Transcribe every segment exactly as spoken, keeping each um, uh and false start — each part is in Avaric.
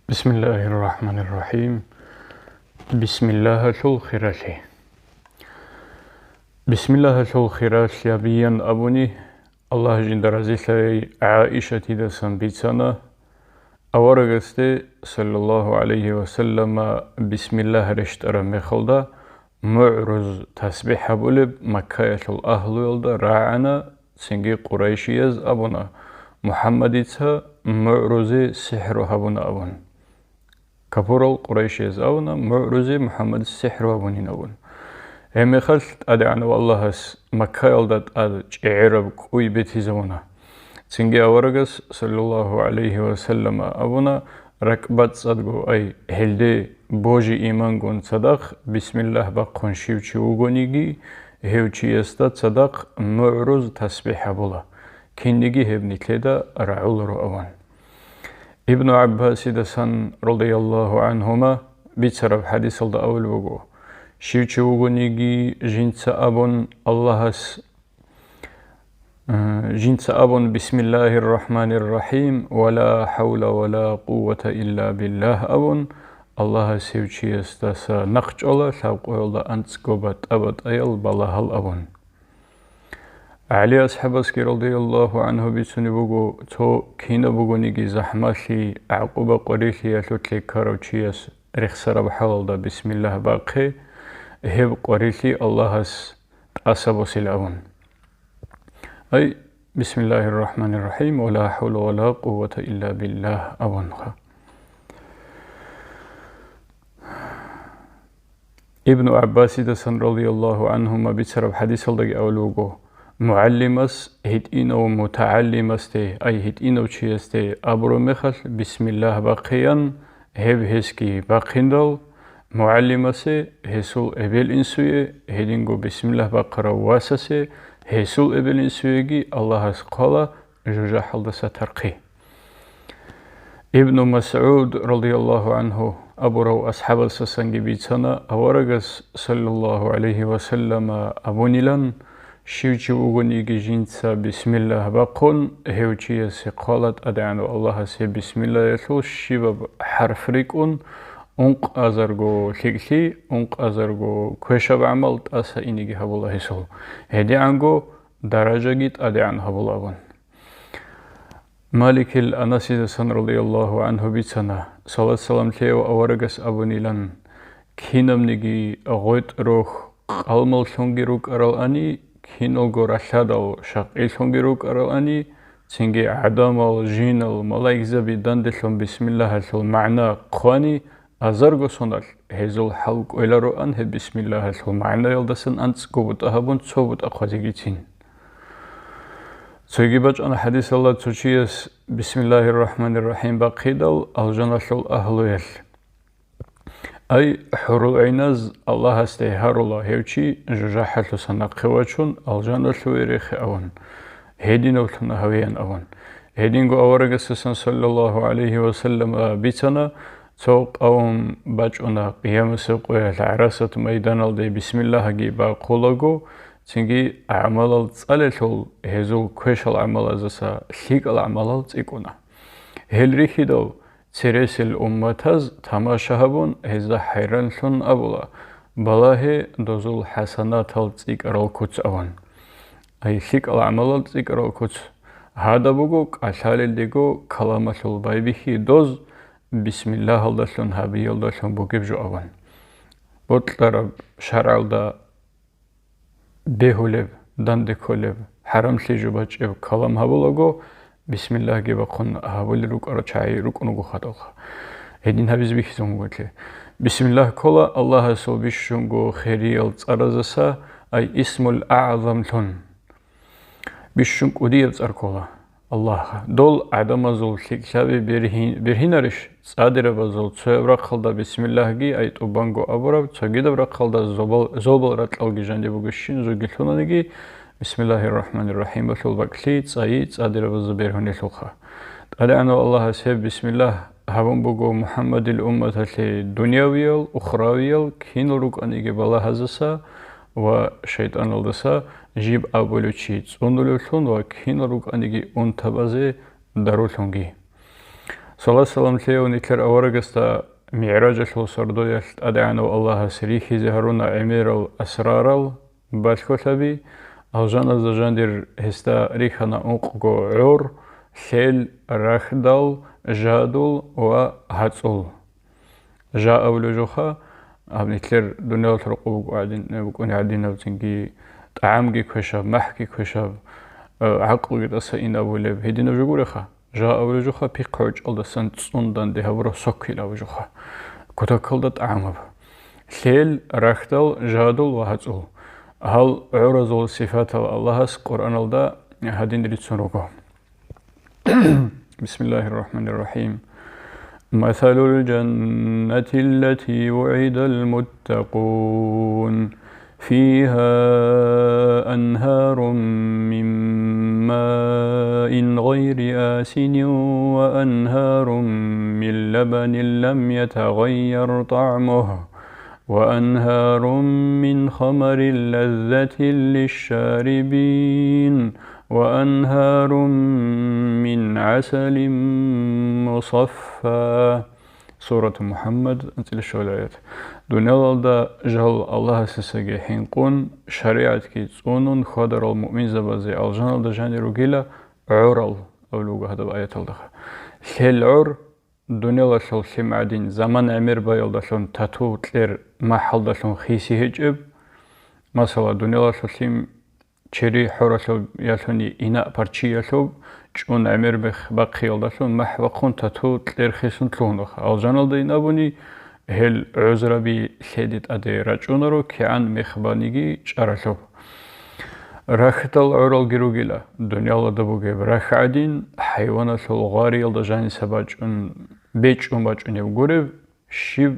Бисмиллагьир рахӀманир рахӀим. Бисмиллагьалъул хиралъи. Бисмиллагьалъул хиралъи гьабиян абуни, Аллагь жинда разилъаяй, ГӀаишатидасан бицана, аварагасде, саллаллагьу гӀалайгьи ва саллама, бисмиллагь рещтӀараб мехалда, мугӀруз тасбихӀ гьабулеб Маккаялъул агьлуялда рагӀана, цинги къурайшияз абуна, МухӀаммадица мугӀрузе сихӀру гьабуна абун. Капурал къурайшияз абуна, мугӀрузе МухӀаммадица сихӀру гьабунин абун. Гьеб мехалъ ТӀадегӀанав Аллагьас Маккаялда тӀад чӀегӀераб кӀуй бетизавуна. Цинги аварагас, саллаллагьу гӀалайгьи ва саллама, абуна, ракӀбацӀцӀадго, ай, гьелде божи-имангун цадахъ бисмиллагь бахъун щив чи вугониги, гьев чиясда цадахъ мугӀруз тасбихӀ гьабула, кинниги гьеб нилъеда рагӀуларо абун. Ибну ГӀаббасидасан, радияллагьу гӀангьума, бицараб хӀадисалда абулеб буго, щив чи вугониги жинца абун Аллагьас Э, жинца абун, «Бисмиллагьир рахӀманир рахӀим, ва ла хӀавла ва ла къуввата илла биллагь», абун, Аллагьас гьев чиясдаса нахъчӀвала лъабкъоялда анцӀго батӀа-батӀаял балагьал абун. ГӀали асхӀабасги, радияллагьу гӀангьу, бицунеб буго, цо кинаб бугониги захӀмалъи, гӀакъуба-къварилъиялъулъе ккарав чияс рехсараб хӀалалда бисмиллагь бахъе, гьеб къварилъи Аллагьас тӀаса босила абун. Ай, бисмиллагьир рахӀманир рахӀим, ва ла хӀавла ва ла къуввата илла биллагь абунха. Ибну ГӀаббасидасан, радияллагьу гӀангьума, бицараб хӀадисалдаги абулеб буго, мугӀалимас гьитӀинав мутагӀалимасде, ай, гьитӀинав чиясде абураб мехалъ бисмиллагь бахъеян, гьеб гьесги бахъиндал, мугӀалимасе, гьесул эбел-инсуе, гьединго бисмиллагь бахъарав васасе, гьесул эбел-инсуеги Аллагьас хъвала жужахӀалдаса тархъи. Ибну МасгӀуд, радияллагьу гӀангьу, абурав асхӀабасдасанги бицана, аварагас, саллаллагьу гӀалайгьи ва саллама, абунилан, щив чи вугониги жинца бисмиллагь бахъун, гьев чиясе хъвала ТӀадегӀанав Аллагьас гьеб бисмиллагьалъул щибаб хӀарф рикӀкӀун, ункъазарго лъикӀлъи, ункъазарго квешаб гӀамал тӀаса инеги гьабула гьесул, гьедигӀанго даражаги тӀадегӀан гьабула абун. Маликил Анасидасан, радияллагьу гӀангьу, бицана, салат-салам лъеяв аварагас абунилан, кинабниги гъветӀ рохь къалмаллъунги рукӀаралани, киналго ралъадал шакъилъунги рукӀаралани, цинги гӀадамал, жинал, малаикзаби данделъун бисмиллагьалъул магӀна хъвани, азарго соналъ гьезул хӀал кӀвелароан гьеб бисмиллагьалъул магӀнаялдасан анцӀго бутӀа гьабун цо бутӀа хъвазегицин. Цоги бачӀана хӀадисалда, цо чияс бисмиллагьир рахӀманир рахӀим бахъидал, алжаналъул агьлуялъ. Ай, хӀурулгӀиназ Аллагьасде гьарула гьев чи жужахӀалъуса нахъе вачун, алжаналъуве рехе авун, гьединавлъун гьавеян авун. Гьединго аварагасдасан, саллаллагьу гӀалайгьи ва саллам, бицана, цо къавм бачӀуна къиямасеб къоялъ гӀарасат майданалде бисмиллагьги бахъулаго, цинги гӀамалал цӀалелъул гьезул квешал гӀамалаздаса лъикӀал гӀамалал цӀикӀкӀуна. Гьел рихьидал, цересел умматаз тамаша гьабун, гьезда хӀайранлъун абула, балагье, дозул хӀасанатал цӀикӀкӀарал куц авун. Ай, лъикӀал гӀамалал цӀикӀкӀарал куц. Гьадаб буго кӀалъалелдего каламалъул байбихьи доз, бисмиллагьалдалъун гьабиялдалъун бугеб жо абун. Бокьараб шаргӀалда бегьулеб, данде кколеб, хӀарамлъи жо бачӀеб калам гьабулаго, бисмиллагьги бахъун гьабулел рукӀарал чагӀи рукӀун руго хадалха. Гьедин гьабизе бихьизабун буго нилъее. Бисмиллагь ккола Аллагьасул бищунго хириял цӀаразаса, ай, Исмул АгӀзамлъун. Бищун кӀудияб цӀар ккола Аллагьа. Дол гӀадамазул лъикӀлъаби бергьи-, бергьинарищ? ЦӀадирабазул цояб рахъалда бисмиллагьги, ай, тӀубанго абураб, цогидаб рахъалда зобал, зобал ракьалги жаниб бугищин зуги лъунаниги, бисмиллагьир рахӀманир рахӀималъул бакӀлъи цӀайи цӀадирабазда бергьунелъулха. ТӀадегӀанав Аллагьас гьеб бисмиллагь гьабун буго МухӀаммадил умматалъе дунявиял, ухравиял, кинал рукӀаниги балагьаздаса ва шайтӀаналдаса жиб абулев чи цӀунулевлъун ва кинал рукӀаниги унтабазе дарулъунги. Салат-салам лъеяв нилъер аварагасда МигӀражалъул сордоялъ ТӀадегӀанав Аллагьас рихьизе гьаруна гӀемерал асрарал балъголъаби, алжаназда жандир гьесда рихьана ункъго гӀор, лъел, рахьдал, жадул ва гьацӀул. Жа абулев жоха, гьаб нилъер дуниялалъ рокъоб букӀу гӀадин-, букӀуни гӀадинаб цинги, тӀагӀамги квешаб, махӀги квешаб, э, гӀакълуги тӀаса инабулеб, гьединаб жо гуреха. Жа абулев жоха, пихъ гьоркьалдасан цӀун данде гьабураб соккилаб жоха. Кутакалда тӀагӀамаб. Лъел, рахьдал, жадул ва гьацӀул. Гьал гӀоразул сифатал Аллагьас Къуръаналда гьадин рицун руго. بسم الله الرحمن الرحيم. مثل الجنة التي وعد المتقون فيها أنهار من ماء غير آسن وأنهار من لبن لم يتغير طعمه وأنهار من خمر لذة للشاربين وأنهار من عسل مصفى. Сурату МухӀаммад, анцӀила щула аят. Дуниялалда жал Аллагьасесаги хӀинкъун, шаригӀатги цӀунун хьвадарал муъминзабазе алжаналда жанир ругила гӀорал, абулеб буго гьадаб аяталдаха. Лъел гӀор, дуниялалъул лъим гӀадин, заман гӀемер баялдалъун тату кьер махӀалдалъун хиси гьечӀеб. Масала, дуниялалъул лъим чери хӀоралъуб ялъуни, ина парчиялъуб чӀун гӀемер бех-, бахъиялдалъун махӀ бахъун тату кьер хисун лъугьунаха. Алжаналда ин абуни, гьел гӀузраби лъеде тӀаде рачӀунаро, кигӀан мех баниги чӀаралъуб. Рахьдал гӀоралги ругила, дуниялалда бугеб рахь гӀадин, хӀайваналъул гъвариялда жаниса бачӀун, бечӀун бачӀунеб гуреб, щиб,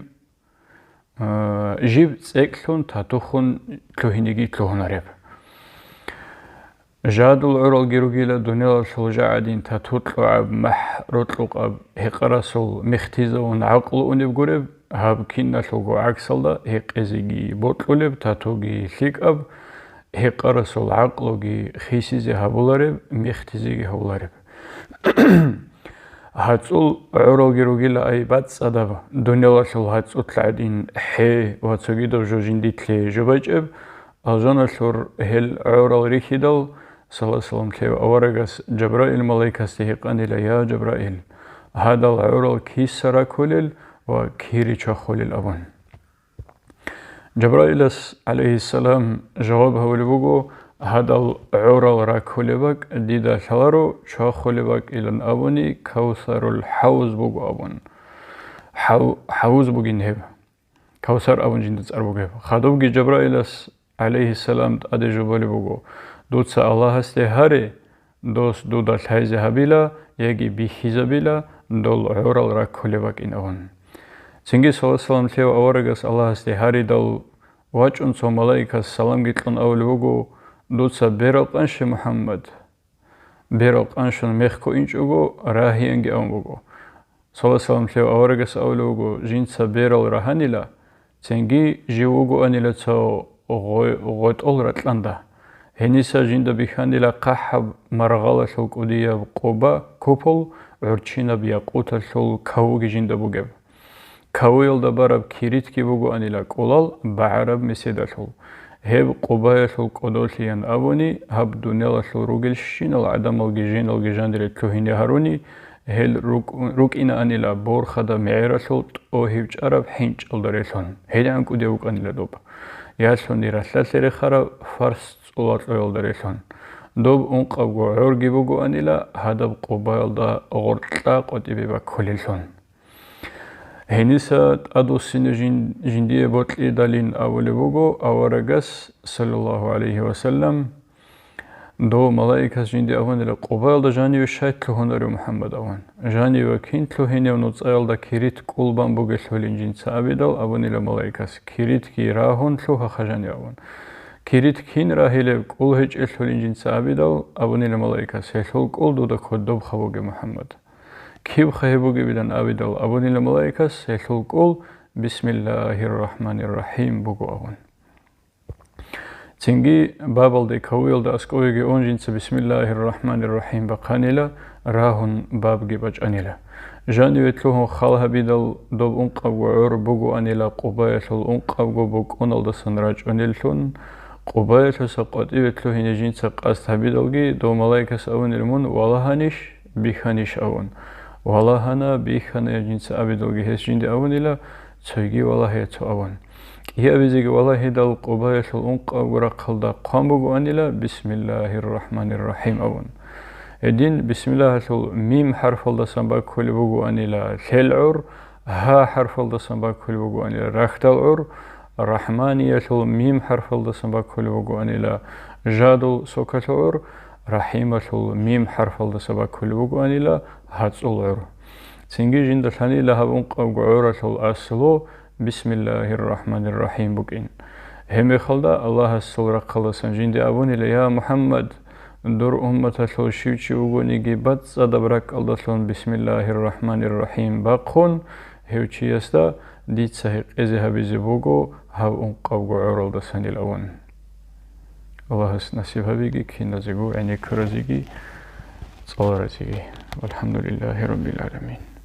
а, жиб цӀекӀлъун татухун лъугьинеги лъугьунареб. Жадул гӀоралги ругила, дуниялалъул жа гӀадин тату кьогӀаб, махӀ рокьукъаб, гьекъарасул михтизавун гӀакълу унеб гуреб, гьаб киналъулго гӀаксалда гьекъезеги бокьулеб, татуги лъикӀаб, гьекъарасул гӀакълуги хисизе гьабулареб, михтизеги гьабулареб. ГьацӀул гӀоралги ругила ай бацӀцӀадаб, дуниялалъул гьацӀулъ гӀадин хӀе ва цогидаб жо жиндилъе жо бачӀеб, алжаналъур гьел гӀорал рихьидал, салат-салам лъеяв аварагас Жабраил малайкасде гьикъанила: «Я Жабраил, гьадал гӀорал киса раккулел ва кири чвахулел?» абун. Жабраилас, гӀалайгьиссалам, жаваб гьабулеб буго: «Гьадал гӀорал раккулеб бакӀ дида лъаларо, чвахулеб бакӀилан абуни, Кавсарул хӀавз буго», абун. Хав-, хӀавз бугин гьеб. Кавсар абун жинда цӀар бугеб. Хадубги Жабраилас, гӀалайгьиссалам, тӀаде жубалеб буго: «Дуца Аллагьасде гьаре, дос дуда лъайзе гьабила яги бихьизабила дол гӀорал раккулеб бакӀин», абун. Цинги, салат-салам лъеяв аварагас Аллагьасде гьаридал, вачӀун цо малаикас саламги кьун абулеб буго: «Дуца берал къанщи, МухӀаммад?» Берал къанщун мехго инчӀого, рагьиянги абун буго. Салат-салам лъеяв аварагас абулеб буго: «Жинца берал рагьанила, цинги жив вугоанила цо гъо-, гъотӀол ракьанда. Гьениса жинда бихьанила хъахӀаб маргъалалъул кӀудияб къуба, купол, гӀурччинаб якъуталъул кавуги жинда бугеб. Кавуялда бараб киритги бугоанила кӀулал багӀараб меседалъул. Гьеб къубаялъул кӀодолъиян абуни, гьаб дуниялалъул ругелщинал гӀадамалги жиналги жанире лъугьине гьаруни, гьел рукӀ-, рукӀинаанила борхада мегӀералъул тӀогьиб чӀараб хӀинчӀалда релъун, гьедигӀан кӀудияв вукӀанила доб. Ялъуни ралъдалъе рехараб фарс цӀулакьоялда релъун. Доб ункъабго гӀорги бугоанила гьадаб къубаялда гъоркьа къватӀибе баккулеллъун». Гьениса тӀадвуссине жин-, жиндие бокьидалин абулеб буго аварагас, саллаллагьу гӀалайгьи ва саллам, дов малаикас жинде абунила: «Къубаялда жаниве щай лъугьунарев, МухӀаммад?» абун. «Жаниве кин лъугьинев нуцӀаялда кирит кӀул бан бугелъулин жинца абидал», абунила малаикас: «Киритги рагьун лъугьаха жанив», абун. «Кирит кин рагьилеб кӀул гьечӀелъулин жинца абидал», абунила малаикас: «Гьелъул кӀул дуда кодобха бугеб, МухӀаммад». «Кибха гьеб бугебилан абидал?» абунила малаикас: «Гьелъул кӀул Бисмиллагьир рахӀманир рахӀим буго», абун. Цинги бабалде кавуялда аскӀовеги ун жинца Бисмиллагьир рахӀманир рахӀим бахъанила, рагьун бабги бачӀанила. Жаниве лъугьун хал гьабидал доб ункъабго гӀор бугоанила Къубаялъул ункъабго букӀуналдасан рачӀунеллъун, Къубаялъуса къватӀиве лъугьине жинца къасд гьабидалги, дов малаикас абунила мун: «Валагьанищ, бихьанищ?» – абун. Валагьана, бихьана жинца абидалги, гьес жинде абунила: «Цойги валагье цо», – абун. КӀиабизеги валагьидал Къубаялъул ункъабго рахъалда хъван бугоанила: «Бисмиллагьир рахӀманир рахӀим», – абун. Гьедин бисмиллагьалъул мим хӀарфалдасан баккулеб бугоанила лъел гӀор, гьа хӀарфалдасан баккулеб бугоанила рахьдал гӀор, рахӀманиялъул мим хӀарфалдасан баккулеб бугоанила жадул сокалъул гӀор, рахӀималъул мим хӀарфалдаса баккулеб бугоанила гьацӀул гӀор. Цинги жинда лъанила гьаб ункъабго гӀоралъул аслу: «Бисмиллагьир рахӀманир рахӀим» букӀин. Гьебмехалда Аллагьасул рахъалдасан жинде абунила: «Я МухӀаммад, дур умматалъул щив чи вугониги, бацӀцӀадаб ракӀалдалъун Бисмиллагьир рахӀманир рахӀим бахъун, гьев чиясда дица гьекъезе гьабизе буго гьаб ункъабго гӀоралдасанил», – абун. Аллагьас насиб гьабиги киназего, гӀенеккаразеги, цӀаларазеги. ВалхӀамдулиллагьи раббил гӀаламин.